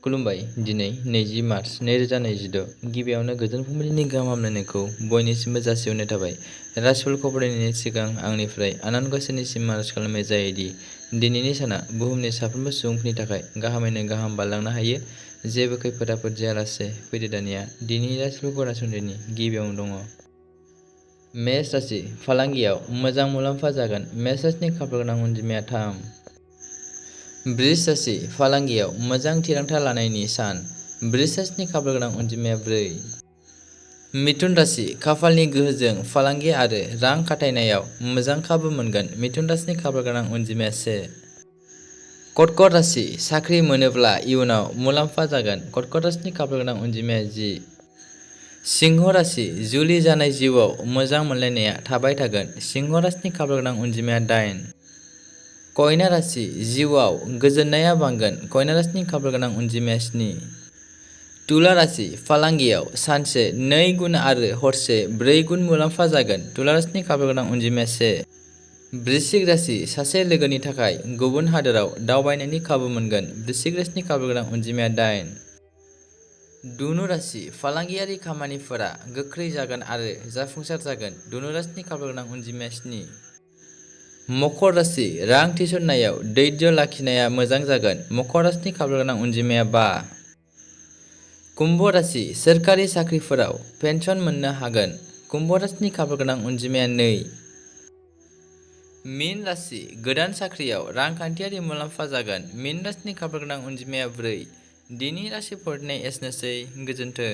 खुलुमबाय दिनै 20 मार्च 2026 गिबियावनो गोजोन फुंबिलिनि गाहाम हामलायनायखौ बयनिसिमबो जासिहरनाय थाबाय। राशिफलखौ फरायनायनि सिगां आंनिफ्राय आनान गसाइनिसिम आरज खालामनाय जायोदि दिनैनि साना बुहुमनि साफ्रोमबो सुबुंफोरनि थाखाय गाहामैनो गाहाम बारलांनो हायो। जेबो खैफोद आफोद जायालासे फैदो दानिया दिनैनि राशिफलखौ रायसंनायनि गिबियावनो दङ। मेष राशि फालांगियाव मोजां मुलाम्फा जागोन। मेष राशिनि खाफाल गोनां अनजिमाया 3। बृष राशि फालांगियाव मोजां थिरांथा लानायनि सान। बृष राशिनि खाफाल गोनां अनजिमाया 4। मिथुन राशि खाफालनि गोहोजों फालांगि आरो रां खाथायनायाव मोजां खाबु मोनगोन। मिथुन राशिनि खाफाल गोनां अनजिमाया 1। कर्कट राशि साख्रि मोनोब्ला इयुनाव मुलाम्फा जागोन। कर्कट राशिनि खाफाल गोनां अनजिमाया 10। सिंह राशि जुलि जानाय जिउआव मोजां मोनलायनाया थाबाय थागोन। सिंह राशिनि खाफाल गोनां अनजिमाया 8। कन्या राशि जिउआव गोजोननाया बांगोन। कन्या राशिनि खाफाल गोनां अनजिमाया 7। तुला राशि फालांगियाव सानसे 2 गुन आरो हरसे 4 गुन मुलाम्फा जागोन। तुला राशिनि खाफाल गोनां अनजिमाया 1। वृश्चिक राशि सासे लोगोनि थाखाय गुबुन हादोराव दावबायनायनि खाबु मोनगोन। वृश्चिक राशिनि खाफाल गोनां अनजिमाया 8। धनु राशि फालांगियारि खामानिफोरा गोख्रै जागोन आरो जाफुंसार जागोन। धनु राशिनि खाफाल गोनां अनजिमाया 7। मकर राशि रां थिसननायाव धैर्य लाखिनाया मोजां जागोन। मकर राशिनि खाफाल गोनां अनजिमाया 5। कुम्भ राशि सोरखारि साख्रिफोराव पेन्सन मोननो हागोन। कुम्भ राशिनि खाफाल गोनां अनजिमाया 2। मीन राशि गोदान साख्रियाव रांखान्थियारि मुलाम्फा जागोन। मीन राशिनि खाफाल गोनां अनजिमाया 4। दिनै राशि फरायनाय एसेनोसै गोजोन्थों।